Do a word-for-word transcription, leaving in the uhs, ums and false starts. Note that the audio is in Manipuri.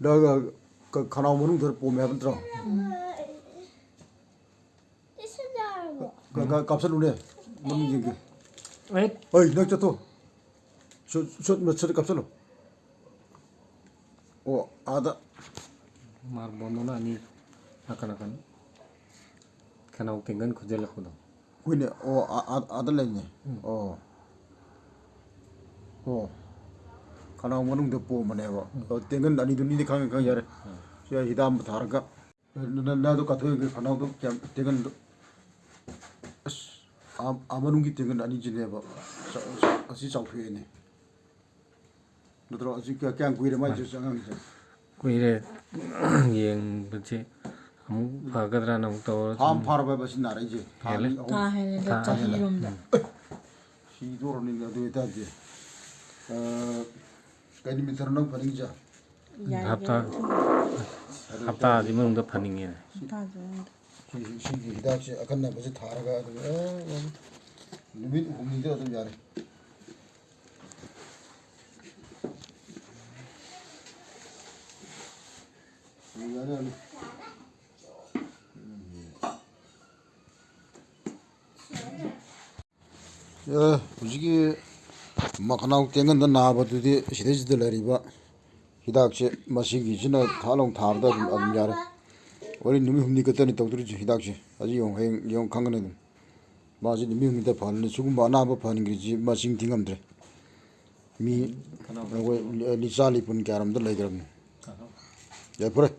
ꯅꯪ ꯈ-, ꯈꯅꯥꯎ ꯃꯅꯨꯡꯗ ꯄꯣꯝꯃꯦ ꯍꯥꯏꯕ ꯅꯠꯇ꯭ꯔꯣ? ꯀ-, ꯀ-, ꯀꯥꯞꯁꯜꯂꯨꯅꯦ, ꯃꯅꯨꯡ ꯌꯦꯡꯒꯦ꯫ ꯑꯦ꯫ ꯍꯣꯏ, ꯅꯪ ꯆꯠꯊꯣꯛ꯫ ꯁꯨꯠ, ꯁꯨꯠ, ꯁꯨꯠ ꯀꯥꯞꯁꯜꯂꯨ꯫ ꯑꯣ, ꯑꯥꯗ꯫ ꯃꯥꯔꯕꯣꯟꯗꯨꯅ ꯑꯅꯤ ꯅꯥꯀꯟ ꯅꯥꯀꯟ ꯈꯅꯥꯎ ꯇꯦꯡꯒꯟ ꯈꯨꯖꯜꯂꯛꯄꯗꯣ꯫ ꯍꯣꯏꯅꯦ, ꯑꯣ, ꯑꯥ, ꯑꯥ, ꯑꯥꯗ ꯂꯩꯅꯦ꯫ ꯎꯝ꯫ ꯑꯣ꯫ ꯑꯣ꯫ ꯈꯅꯥꯎ ꯃꯅꯨꯡꯗ ꯄꯣꯝꯕꯅꯦꯕ꯫ ꯎꯝ꯫ ꯑꯣ, ꯇꯦꯡꯒꯟ ꯑꯅꯤꯗꯨꯅꯤꯗꯤ ꯈꯪꯉꯦ, ꯈꯪꯉꯦ, ꯌꯥꯔꯦ꯫ ꯎꯝ꯫ ꯁꯤ ꯍꯤꯗꯥꯛ ꯑꯃ ꯊꯥꯔꯒ꯫ ꯅ-, ꯅ-, ꯅ-, ꯅꯗꯣ ꯀꯥꯊꯣꯛꯑꯒ ꯈꯅꯥꯎꯗꯣ ꯀꯌꯥꯝ ꯇꯦꯡꯒꯟꯗꯣ꯫ ꯑꯁ, ꯑꯥ, ꯑꯥ ꯃꯅꯨꯡꯒꯤ ꯇꯦꯡꯒꯟ ꯑꯅꯤꯁꯤꯅꯦꯕ꯫ ꯁ-, ꯁ-, ꯑꯁꯤ ꯆꯥꯎꯊꯣꯛꯑꯦꯅꯦ꯫ ꯅꯠꯇ꯭ꯔꯣ? ꯑꯁꯤ ꯀꯌꯥ-, ꯀꯌꯥꯝ ꯀꯨꯏꯔꯦ ꯃꯥꯏꯁꯦ, ꯑꯉꯥꯡꯁꯦ? ꯀꯨꯏꯔꯦ꯫ ꯌꯦꯡꯕꯁꯦ ꯑꯃꯨꯛ ꯐꯒꯗ꯭ꯔꯥꯅ ꯑꯃꯨꯛ ꯇꯧꯔ ꯊꯥ ꯑꯃ ꯁꯨꯝ ꯐꯥꯔꯕ ꯍꯥꯏꯕ ꯁꯤ ꯅꯥꯔꯛꯏꯁꯦ? ꯊꯥ ꯍꯦꯜꯂꯦ꯫ ꯑꯅꯤ, ꯑꯍꯨꯝ? ꯀꯥ ꯍꯦꯜꯂꯦ, ꯊꯥ ꯆꯍꯤ ꯍꯦꯜꯂꯦ꯫ ꯑꯃꯗ꯫ ꯎꯝ꯫ ꯁꯤꯗꯣꯔꯕꯅꯤꯅꯦ ꯑꯗꯨ ꯑꯣꯏꯇꯥꯔꯗꯤ꯫ ꯑ, ꯀꯩ ꯅꯨꯃꯤꯠꯇꯅꯣ ꯅꯪ ꯐꯅꯤꯡꯉꯤꯁꯦ? ꯌꯥꯏꯌꯦ꯫ ꯍꯞꯇꯥ, ꯑꯗꯨ ꯍꯞꯇꯥꯁꯤ ꯃꯅꯨꯡꯗ ꯐꯅꯤꯡꯉꯦꯅꯦ꯫ ꯍꯞꯇꯥꯁꯤ ꯃꯅꯨꯡꯗ꯫ ꯁꯤ, ꯁꯤ, ꯁꯤꯒꯤ ꯍꯤꯗꯥꯛꯁꯦ ꯑꯀꯟꯅꯕꯁꯦ ꯊꯥꯔꯒ ꯑꯗꯨꯝ, ꯑꯦ, ꯅꯨꯃꯤꯠ ꯍꯨꯝꯅꯤꯗ ꯑꯗꯨꯝ ꯌꯥꯔꯦ꯫ ꯌꯥꯅꯤ, ꯌꯥꯅꯤ꯫ ꯑꯦ, ꯍꯧꯖꯤꯛꯀꯤ ꯃꯈꯅꯥꯎ ꯇꯦꯡꯒꯟꯗ ꯅꯥꯕꯗꯨꯗꯤ ꯁꯤꯗꯩꯁꯤꯗ ꯂꯩꯔꯤꯕ ꯍꯤꯗꯥꯛꯁꯦ ꯃꯁꯤꯒꯤꯁꯤꯅ ꯊꯥ ꯂꯥꯎ ꯊꯥꯕꯗ ꯑꯗꯨꯝ, ꯑꯗꯨꯝ ꯌꯥꯔꯦ꯫ ꯋꯥꯔꯤ ꯅꯨꯃꯤꯠ ꯍꯨꯝꯅꯤ ꯈꯛꯇꯅꯤ ꯇꯧꯗꯣꯔꯤꯁꯦ ꯍꯤꯗꯥꯛꯁꯦ꯫ ꯍꯧꯖꯤꯛ ꯌꯦꯡꯉꯨ, ꯍꯌꯦꯡ ꯌꯦꯡꯉꯨ ꯈꯪꯒꯅꯤ ꯑꯗꯨꯝ꯫ ꯃꯥꯁꯤ ꯅꯨꯃꯤꯠ ꯍꯨꯝꯅꯤꯗ ꯐꯍꯜꯂꯅꯤ꯫ ꯁꯤꯒꯨꯝꯕ ꯑꯅꯥꯕ ꯐꯍꯟꯈ꯭ꯔꯤꯁꯤ ꯃꯁꯤꯡ ꯊꯤꯉꯝꯗ꯭ꯔꯦ꯫ ꯃꯤ ꯑꯩꯈꯣꯏ ꯂꯤ-, ꯂꯤꯆꯥ ꯂꯤꯄꯨꯟ ꯀꯌꯥꯔꯣꯝꯗ ꯂꯩꯈ꯭ꯔꯕꯅꯤ꯫ ꯌꯥꯏꯐꯔꯦ꯫